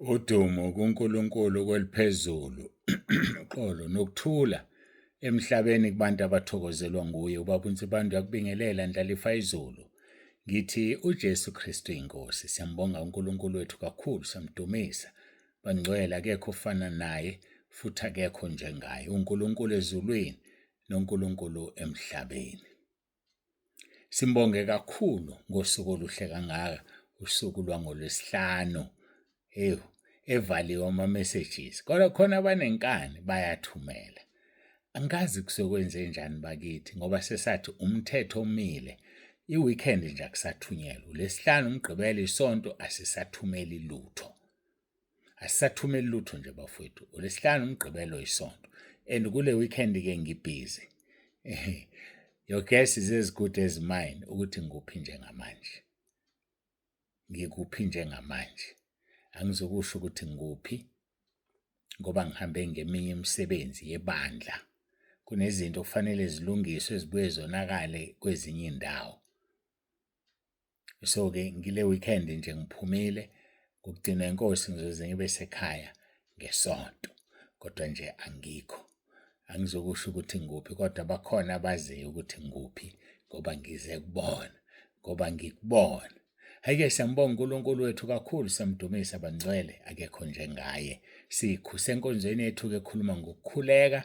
Udumo kuNkulunkulu kweliphezulu, uxolo nokuthula emhlabeni kubantu abathokozelwa nguye. Ubaba uNsibande uyakubingelela Ndlalifa izulu. Ngithi uJesu Kristu inkosi. Siyambonga uNkulunkulu wethu kakhulu, siyamdumisa. Bangcwele akekho ofana naye futhi akekho njengaye. UNkulunkulu ezulwini noNkulunkulu emhlabeni. Simbonge kakhulu ngosuku oluhle kangaka, usuku lwangoLwesihlanu. Ewu, evaliwe ama-messages, kodwa khona abanenkani bayathumela. Angikazi kusuke njani bakithi ngoba sesathi umthetho omile. I-weekend nje akusathunyelwa. ULwesihlanu, uMgqibelo, iSonto asisathumeli lutho. Asisathumeli lutho nje bafowethu. ULwesihlanu, uMgqibelo, iSonto. And kule weekend-ke ngibhizi. Your guess is as good as mine ukuthi ngikuphi njengamanje. Ngikuphi njengamanje. Angizokusho ukuthi ngikuphi ngoba ngihambe ngeminye imisebenzi yebandla. Kunezinto okufanele zilungiswe zibuye zonakale kwezinye iy'ndawo. So-ke ngile weekend nje ngiphumile ngokugcinwa inkosi ngizoze ngibe sekhaya ngesonto kodwa nje angikho angizokusho ukuthi ngikuphi kodwa bakhona abaziyo ukuthi ngikuphi ngoba ngize kubona ngoba ngikubona Hhayi-ke siyambonga uNkulunkulu wethu kakhulu siyamdumisa bangcwele akekho njengaye sikhusenkonzweni yethu-ke ekhuluma ngokukhuleka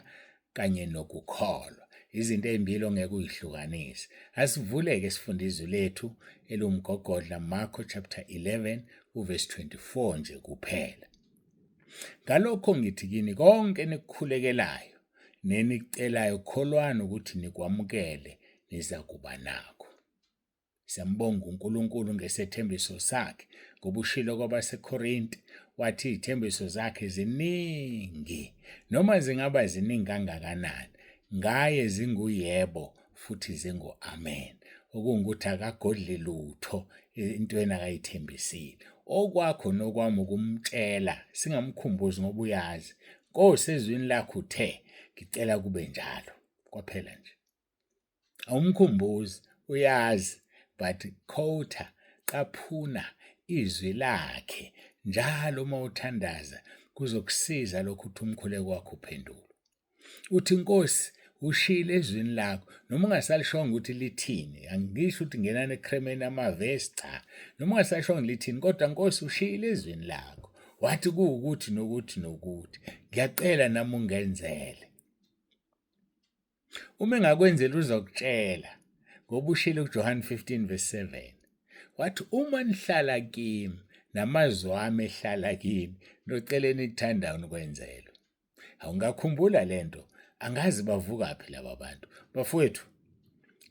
kanye nokukholwa. Izinto ezimbili ongeke uyihlukanise. Asivuleke sifunde izwi lethu eliwumgogodla Marko chapter 11 uverse 24 nje kuphela. Ngalokho ngithi kini konke enikukhulekelayo nenikucelayo kholwani ukuthi nikwamukele nizakuba nakho. Siyambonga uNkulunkulu ngesethembiso sakhe ngoba ushilo kwabaseKorinte wathi izithembiso zakhe ziningi noma zingaba ziningi kangakanani ngaye zinguyebo futhi zingu-amen okungukuthi akagodli lutho entweni akayithembisile okwakho nokwami ukumtshela singamkhumbuzi ngoba uyazi Nkosi ezwini lakho uthe ngicela kube njalo kwaphela nje Awumkhumbuzi uyazi but quote caphuna izwi lakhe njalo uma uthandaza kuzokusiza lokho ukuthi umkhuleko wakho uphendulwe. Uthi Nkosi ushilo ezwini lakho noma ungasalishongo ukuthi lithini angisho ukuthi ngenani ekremeni amavesi cha noma ungasalishongo lithini kodwa Nkosi ushilo ezwini lakho wathi kuwukuthi nokuthi nokuthi ngiyacela nami ungenzele Uma engakwenzeli uzokutshela ngoba ushilo kuJohane 15 verse 7 wathi uma nihlala kimi namazwi ami ehlala kimi nocela enikuthandayo nikwenzelwe. Awungakhumbula lento angazi bavukaphi laba bantu bafowethu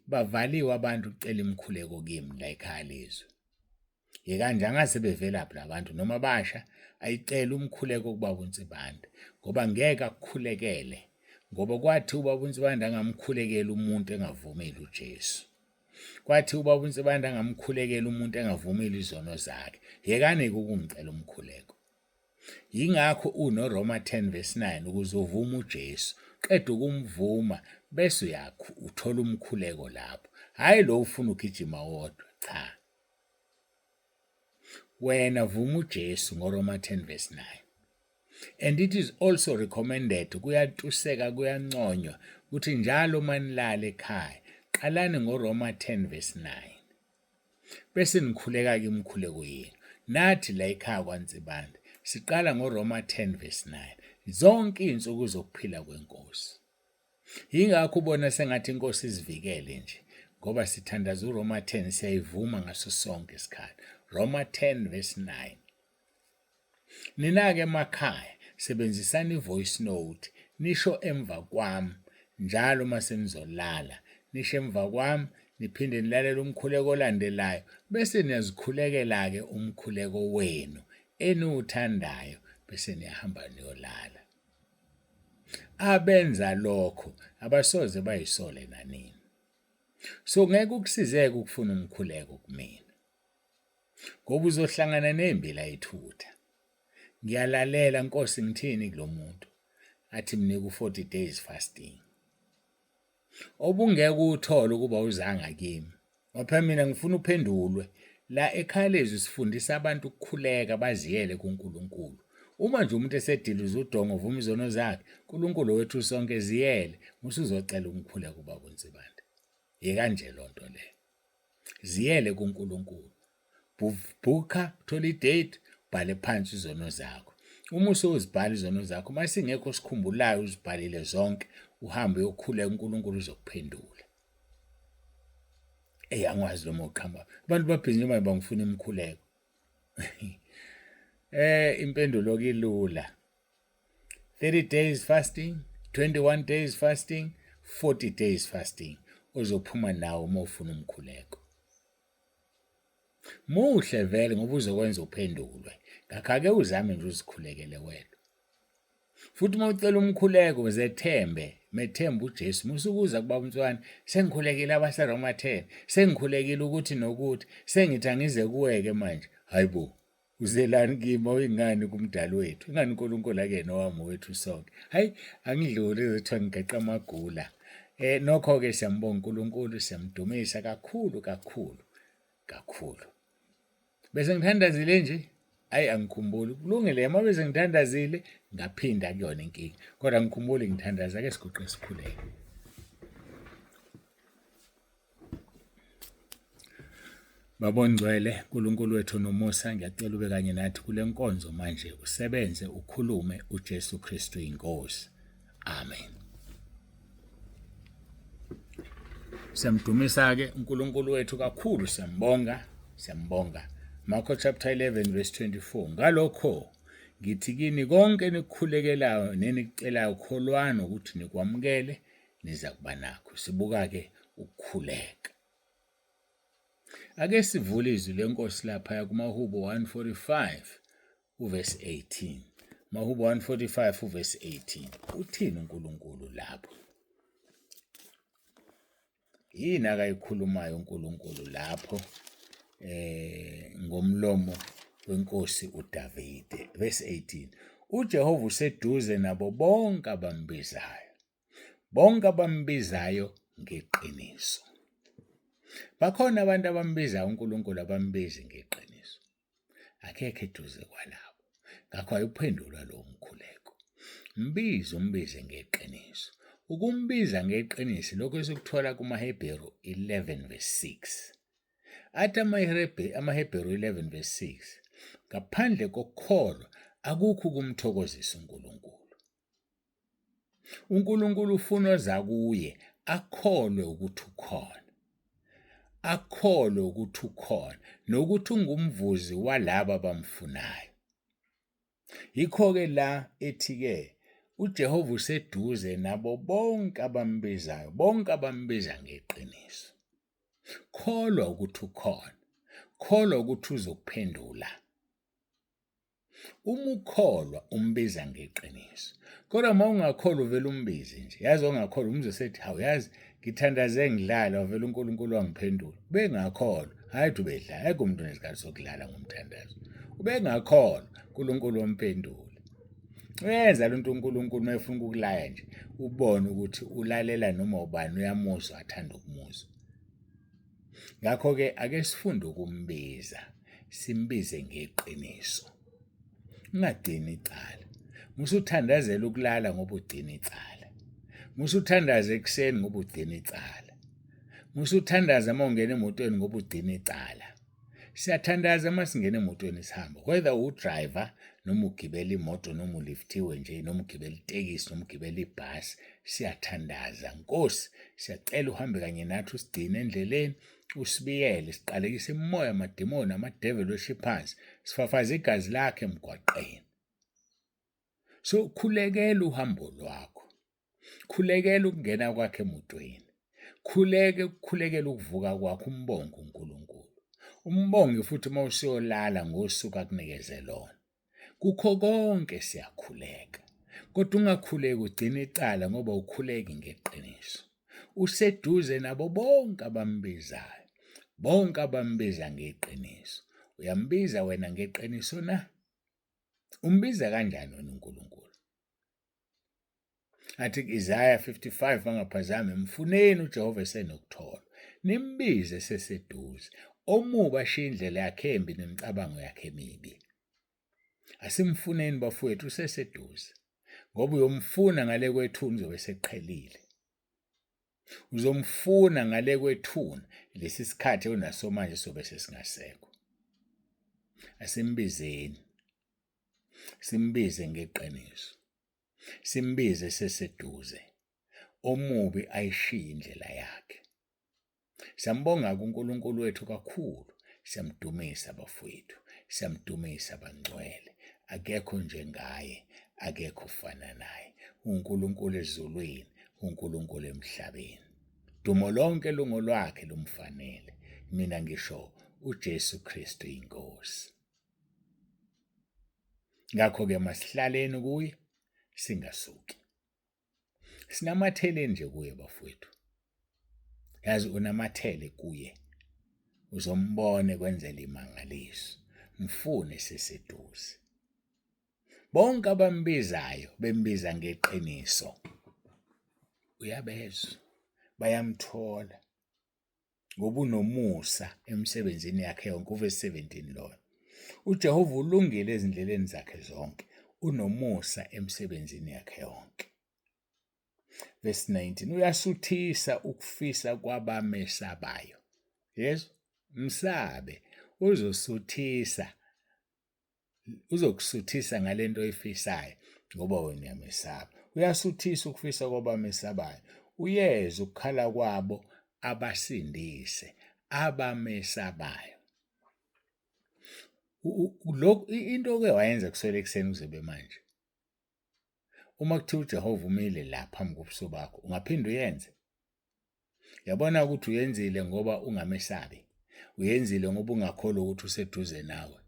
bavaliwe abantu ukucela imikhuleko kimi la ekhaya lezwi. Yekanje angazi sebevelaphi labantu noma basha ayicela umkhuleko kubaba uNsibande ngoba ngeke akukhulekele ngoba kwathi ubaba uNsibande angamkhulekeli umuntu engavumile uJesu. Kwathi ubaba uNsibande angamkhulekeli umuntu engavumile izono zakhe. Yekani-ke ukungicela umkhuleko. Yingakho unoRoma 10 verse 9 ukuze uvume uJesu. Qeda ukumvuma bese uyakhu uthola umkhuleko lapho. Hhayi lo ufuna ugijima wodwa, cha. Wena vuma uJesu ngoRoma 10 verse 9. And it is also recommended kuyatuseka kuyanconywa ukuthi njalo uma nilala ekhaya qalani ngoRoma 10 verse 9. Bese nikhuleka-ke imikhuleko yenu. Nathi la ekhaya kwaNsibande siqala ngoRoma 10 verse 9. Zonke izinsuku zokuphila kwenkosi. Yingakho ubona sengathi inkosi izivikele nje ngoba sithandaza uRoma 10 siyayivuma ngaso sonke isikhathi. Roma 10 verse 9. Nina-ke emakhaya sebenzisani i-voice note nisho emva kwami njalo uma senizolala nisho emva kwami niphinde nilalele umkhuleko olandelayo bese niyazikhulekela-ke umkhuleko wenu eniwuthandayo bese niyahamba niyolala. Abenza lokho abasoze bayisole nanini. So ngeke ukusizeke ukufuna umkhuleko kumina. Ngoba uzohlangana nembila ithutha. Ngiyalalela Nkosi ngithini kulomuntu athi mnika u-40 days fasting. Obungeke uwuthole ukuba uzanga kimi. Ngoba phela mina ngifuna uphendulwe. La ekhaya lezwi sifundisa abantu ukukhuleka baziyele kuNkulunkulu. Uma nje umuntu esediliza udonga uvuma izono zakhe, uNkulunkulu wethu sonke ziyele, musuzocela umkhuleko ubaba uNsibande. Yeka nje lonto leyo. Ziyele kuNkulunkulu. Bhukha, thola idate, ubhale phansi izono zakho. Uma usuzibhala izono zakho, uma singekho osikhumbulayo uzibhalile zonke, uhambe uyokhuleka uNkulunkulu uzokuphendula. Eyi angikwazi noma uqhamuka. Abantu babhizi njengoba bangifuna imikhuleko. Impendulo kilula. 30 days fasting, 21 days fasting, 40 days fasting ozophuma nawo uma ufuna umkhuleko. Muhle vele ngoba uzokwenza uphendulwe. Ngakho ake uzame nje uzikhulekele wena. Futhi uma ucela umkhuleko zethembe, methembe uJesu. Musukuza kubaba uMtswana, sengikhulekile abaseRoma 10, sengikhulekile ukuthi nokuthi, sengithi angize kuweke manje. Hayibo, uzelani kimi awuyingani kumdali wethu ingani uNkulunkulu akuyena owami wethu sonke hayi angidluli ezithiwa ngigeqa amagula eh nokho ke siyambonga uNkulunkulu siyamdumisa kakhulu kakhulu kakhulu bese ngithandazile nje ayi angikhumbuli kulungile uma bese ngithandazile ngaphinda kuyona inkinga kodwa ngikhumbuli ngithandaza ke siguqe sikhuleke Baba ongcwele, uNkulunkulu wethu nomusa, ngiyacela ube kanye nathi kule nkonzo manje, usebenze ukhulume uJesu Kristu inkosi. Amen. Siyamdumisa-ke uNkulunkulu wethu kakhulu, siyambonga, siyambonga. Marko chapter 11 verse 24. Ngalokho ngithi kini konke enikukhulekelayo nenikucelayo kholwani ukuthi nikwamukele niza kuba nakho. Sibuka-ke ukukhuleka. Ake sivule izwi lenkosi laphaya kumaHubo 145 uvesi 18. Mahubo 145 uvesi 18. Uthini uNkulunkulu lapho? Yini akayikhulumayo uNkulunkulu lapho eh ngomlomo wenkosi uDavide? Verse 18. UJehova useduze nabo bonke abambizayo. Bonke abambizayo ngeqiniso. Bakhona abantu abambizayo uNkulunkulu abambizi ngeqiniso. Akekho eduze kwalabo. Ngakho ayuphendulwa lowo mkhuleko. Mbize umbize ngeqiniso. Ukumbiza ngeqiniso lokho esikuthola kumaHebheru 11 verse 6. Athi amaHebheru 11 verse 6, ngaphandle kokukholwa akukho ukumthokozisa uNkulunkulu. UNkulunkulu ufuna oza kuye akholwe ukuthi ukhona. Akholwe ukuthi ukhona nokuthi ungumvuzi walabo abamfunayo. Yikho-ke la ethi-ke uJehova useduze nabo bonke abambizayo, bonke abambiza ngeqiniso. Kholwa ukuthi ukhona. Kholwa ukuthi uzokuphendula. Uma ukholwa umbiza ngeqiniso. Kodwa uma ungakholwa uvele umbize nje. Yazi ongakholwa umzwe sethi hawu yazi ngithandaze ngidlala wavele uNkulunkulu wangiphendula. Ubengakholwa, hhayi ukuthi ubedlala, akekho umuntu onesikhathi sokudlala ngomthandazo. Ubengakholwa, uNkulunkulu wamphendula. Uyenza lento uNkulunkulu uma efuna ukukulaya nje, ubone ukuthi ulalela noma ubani uyamuzwa athanda ukumuzwa. Ngakho-ke ake sifunde ukumbiza, simbize ngeqiniso. Ungagcini icala. Musuthandazela ukulala ngoba ugcina icala. Musuthandaza ekuseni ngoba ugcina icala. Musuthandaza uma ungena emotweni ngoba ugcina icala. Siyathandaza uma singena emotweni sihamba, whether udriver noma ugibela imoto noma uliftiwe nje noma ugibela itekisi noma ugibela ibhasi, siyathandaza. Nkosi, siyacela uhambe kanye nathi usigcine endleleni, usibiyele, siqalekise imimoya, amadimoni, amadeveli weshiphansi, sifafaze igazi lakhe emgwaqeni. So khulekela uhambo lwakho. Khulekela ukungena kwakhe emotweni. Khuleke ukukhulekela ukuvuka kwakho umbonge uNkulunkulu. Umbonge futhi uma usuyolala ngosuku akunikeze lona. Kukho konke siyakhuleka. Kodwa ungakhuleki ugcine icala ngoba ukhuleki ngeqiniso. Useduze nabo bonke abambizayo. Bonke abambiza ngeqiniso. Uyambiza wena ngeqiniso na? Umbiza kanjani wena uNkulunkulu? Athi ku-Isaya 55 bangaphazami, mfuneni uJehova esenokutholwa, nimbize eseseduze. Omubi ashiye indlela yakhe embi nemicabango yakhe emibi. Asimfuneni bafowethu useseduze. Ngoba uyomfuna ngale kwethuna uzobe seqhelile. Uzomfuna ngale kwethuna lesi sikhathi onaso manje sobe sesingasekho. Asimbizeni. Simbize ngeqiniso. Simbize seseduze. Omubi ayishiye indlela yakhe. Siyambonga-ke uNkulunkulu wethu kakhulu, siyamdumisa bafowethu, siyamdumisa bangcwele. Akekho njengaye, akekho ofana naye. UNkulunkulu ezulwini, uNkulunkulu emhlabeni. Dumo lonke lungolwakhe lumfanele. Mina ngisho uJesu Kristu inkosi. Ngakho-ke masihlaleni kuye singasuki. Sinamathele nje kuye bafowethu. Yazi unamathele kuye. Uzombona kwenzela imangaliso. Mfune seseduze. Bonke abambizayo bembiza ngeqiniso. Uyabezwa, bayamthola. Ngoba unomusa emisebenzini yakhe yonke. Uvesi 17 loyo. UJehova ulungile ezindleleni zakhe zonke, unomusa emisebenzini yakhe yonke. Verse 19 uyasuthisa ukufisa kwabamesabayo. Yesu msabe uzosuthisa uzokusuthisa ngalento oyifisayo ngoba wena uyamesaba. Uyasuthisa ukufisa kwabamesabayo. Uyeza ukukhala kwabo abasindise abamesabayo. Lokhu into oke wayenza kusukela ekuseni kuze kube manje. Uma kuthiwa uJehova umile la phambi kobuso bakho, ungaphinde uyenze? Yabona ukuthi uyenzile ngoba ungamesabi. Uyenzile ngoba ungakholwa ukuthi useduze nawe.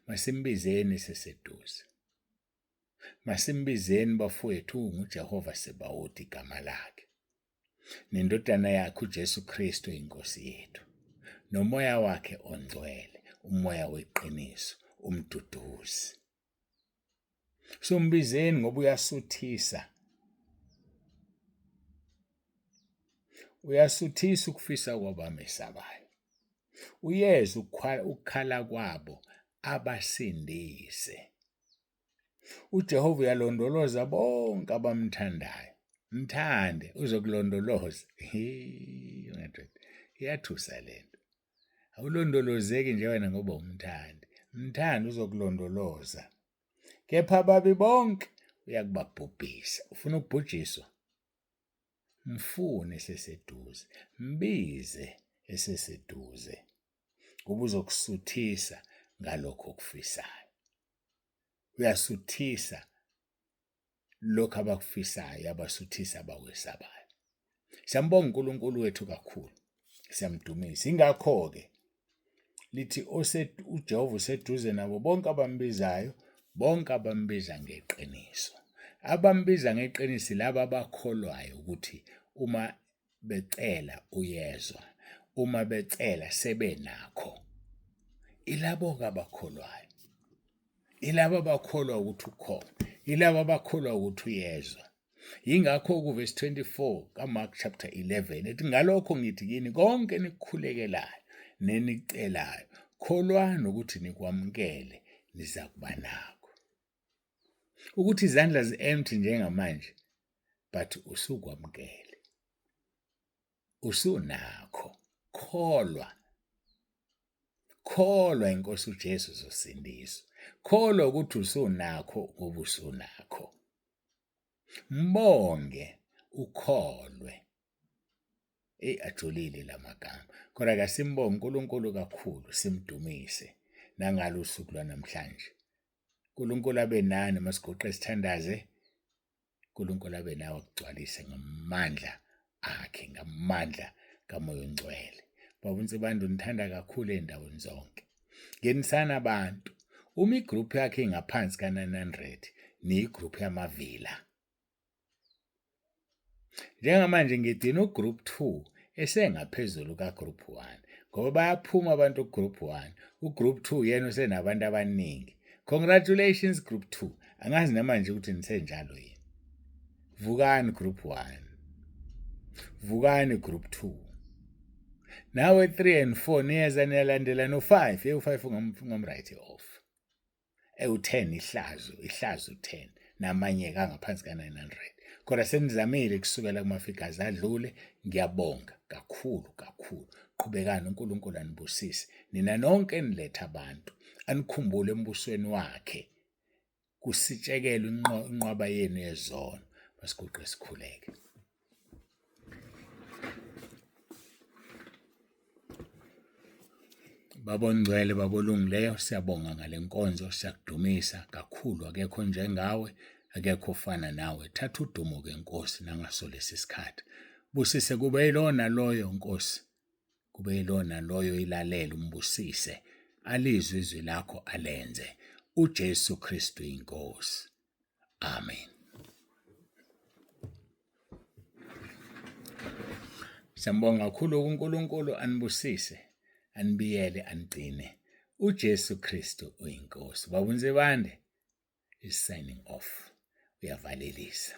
Masimbizeni seseduze. Masimbizeni bafowethu nguJehova Sebawoti igama lakhe. Nendodana yakhe uJesu Kristu inkosi yethu. Nomoya wakhe ongcwele, umoya weqiniso, umduduzi. Sombizeni ngoba uyasuthisa. Uyasuthisa ukufisa kwabamesabayo. Uyezwa ukukhala kwabo abasindise. UJehova uyalondoloza bonke abamthandayo. Mthande uzokulondoloza. Madoda, iyathusa lento. Awulondolozeki nje wena ngoba umthande. Mthande uzokulondoloza. Kepha ababi bonke uyakubabhubhisa. Ufuna ukubhujiswa? Mfune eseseduze, mbize eseseduze, ngoba uzokusuthisa ngalokho okufisayo. Uyasuthisa lokho abakufisayo, abasuthisa abakwesabayo. Siyambonga uNkulunkulu wethu kakhulu, siyamdumisa. Ingakho-ke lithi uJehova useduze nabo bonke abambizayo, bonke abambiza ngeqiniso. Abambiza ngeqiniso laba abakholwayo ukuthi uma becela uyezwa, uma becela sebenakho. Ilabo-ke abakholwayo. Ilabo abakholwa ukuthi ukhona, ilabo abakholwa ukuthi uyezwa. Yingakho kuvesi 24 kaMark chapter 11 ethi ngalokho ngithi kini konke enikukhulekelayo nenicelayo kholwani ukuthi nikwamukele nizakuba nakho. Ukuthi izandla zi-empty njengamanje but usukwamukele. Usunakho. Kholwa. Kholwa inkosi uJesu uzosindiswa. Kholwa ukuthi usunakho ngoba usunakho. Mbonge ukholwe. Eyi ajulile la magama. Kodwa ke asimbonge uNkulunkulu kakhulu simdumise nangalo usuku lwanamhlanje. uNkulunkulu abe nani masiguqe sithandaze. uNkulunkulu abe nawe akugcwalise ngamandla akhe ngamandla kaMoya oNgcwele. Baba uNsibande unithanda kakhulu ey'ndaweni zonke. Ngenisana abantu. Uma igruphu yakhe ingaphansi ka-900 niyigruphu yamavila. Njengamanje ngigcina ugroup 2 esengaphezulu kagroup 1 ngoba bayaphuma abantu kugroup 1 ugroup 2 yena usenabantu abaningi congratulations group 2 angazi namanje ukuthi nisenjalo yini vukani group 1 vukani group 2. Nawe 3 and 4 niyeza niyalandela no-5. Ewu-5 ungam-write off. Ewu-10 ihlazo, ihlazo 10 namanye kangaphansi ka-900. Kodwa senizamile kusukela kuma-figures adlule, ngiyabonga kakhulu kakhulu. Qhubekani uNkulunkulu anibusise. Nina nonke eniletha abantu, anikhumbule embusweni wakhe. Kusitshekelwe inqwaba yenu yezono. Masiguqe sikhuleke. Baba ongcwele, Baba olungileyo, siyabonga ngale nkonzo, siyakudumisa kakhulu. Akekho njengawe, akekho ofana nawe. Thatha udumo-ke Nkosi nangaso lesi sikhathi. Busise kube yilowo naloyo Nkosi, kube yilowo naloyo ilalela umbusise, alizwe izwi lakho alenze. UJesu Kristu iNkosi. Amen. Siyambonga kakhulu kuNkulunkulu anibusise, anibiyele, anigcine. UJesu Kristu uyiNkosi. Baba uNzibande is signing off. Uyavalelisa.